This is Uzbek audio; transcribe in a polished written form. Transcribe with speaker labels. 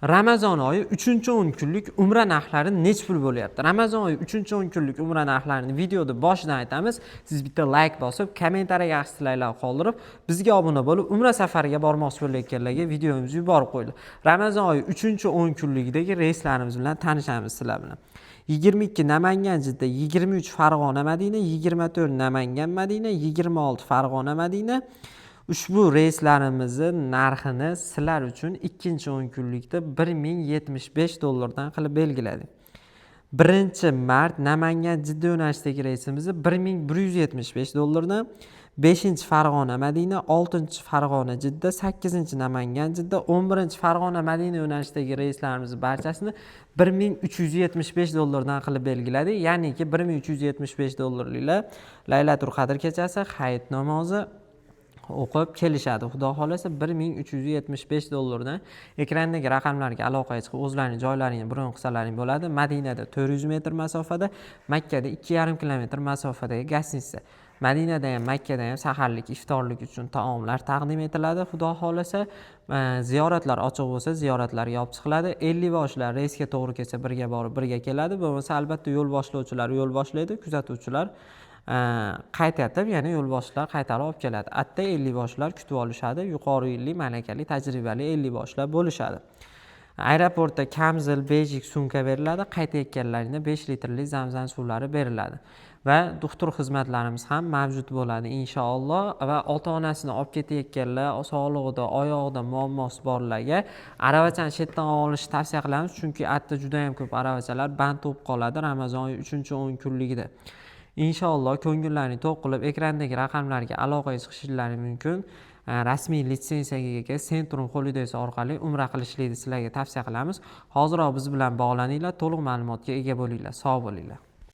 Speaker 1: Ramazon oyi 3-10 kunlik umra narxlari nech pul bo'lyapti? Ramazon oyi 3-10 kunlik umra narxlarini videoda boshidan aytamiz. Siz bitta like bosib, kommentariyaga yaxshi tilaklar qoldirib, bizga obuna bo'lib, umra safariga bormoqchi bo'layotganlarga videomizni yuborib qo'yinglar. Ramazon oyi 3-10 kunlikdagi reyslarimiz bilan tanishamiz sizlar bilan. 22 Namangan Jidda, 23 Farg'ona Madina, 24 Namangan Madina, 26 Farg'ona Madina. Ushbu reyslarimizni narxini sizlar uchun ikkinchi 10 kunlikda 1075 dollardan qilib belgiladik. 1 mart Namangan Jidda yo'nalishidagi reysimizni 1175 dollardan, 5 Farg'ona Madina, 6 Farg'ona Jidda, 8 Namangan Jidda, 11 Farg'ona Madina yo'nalishidagi reyslarimizni barchasini 1375 dollardan qilib belgiladik. Ya'niki 1375 dollarliklar Laylatul Qadr kechasi hayit namozi o'qib kelishadi. Xudo xohlasa, 1375 dollardan ekrandagi raqamlarga aloqaga chiqib, o'zlaring joylaringni bron qilsalaring bo'ladi. Madinada 400 metr masofada, Makkada 2,5 kilometr masofadagi гостиница. Madinada ham, Makkada ham saharlik, iftorlik uchun taomlar taqdim etiladi. Xudo xohlasa, ziyoratlar ochiq bo'lsa, ziyoratlar olib chiqiladi. 50 boshlar reysga to'g'ri kelsa, birga borib, birga keladi. Bo'lmasa, albatta yo'l boshlovchilar yo'l boshlaydi, kuzatuvchilar qaytayotib, yana yo'lboshchilar qaytarib olib keladi. Atta 50 boshlar kutib olishadi, yuqori yilli, malakali, tajribali 50 boshlar bo'lishadi. Aeroportda kamzil, bejik, sumka beriladi, qaytayotganlaringda 5 litrli zamzam suvlari beriladi va doktor xizmatlarimiz ham mavjud bo'ladi inshaalloh. Va ota onasini olib ketayotganlar, sog'lig'ida, oyog'ida muammosi borlarga aravachani chetdan olishni tavsiya qilamiz, chunki atda juda yam ko'p aravachalar band bo'lib qoladi Ramazon oyi 3-10 kunligida. Inshaalloh, ko'ngillaringni to'q qilib, ekrandagi raqamlarga aloqaga chiqishingiz mumkin. Rasmiy litsenziyaga ega Centrum Holidays orqali umra qilishlikni sizlarga tavsiya qilamiz. Hoziroq biz bilan bog'laninglar, to'liq ma'lumotga ega bo'linglar. Sog' bo'linglar.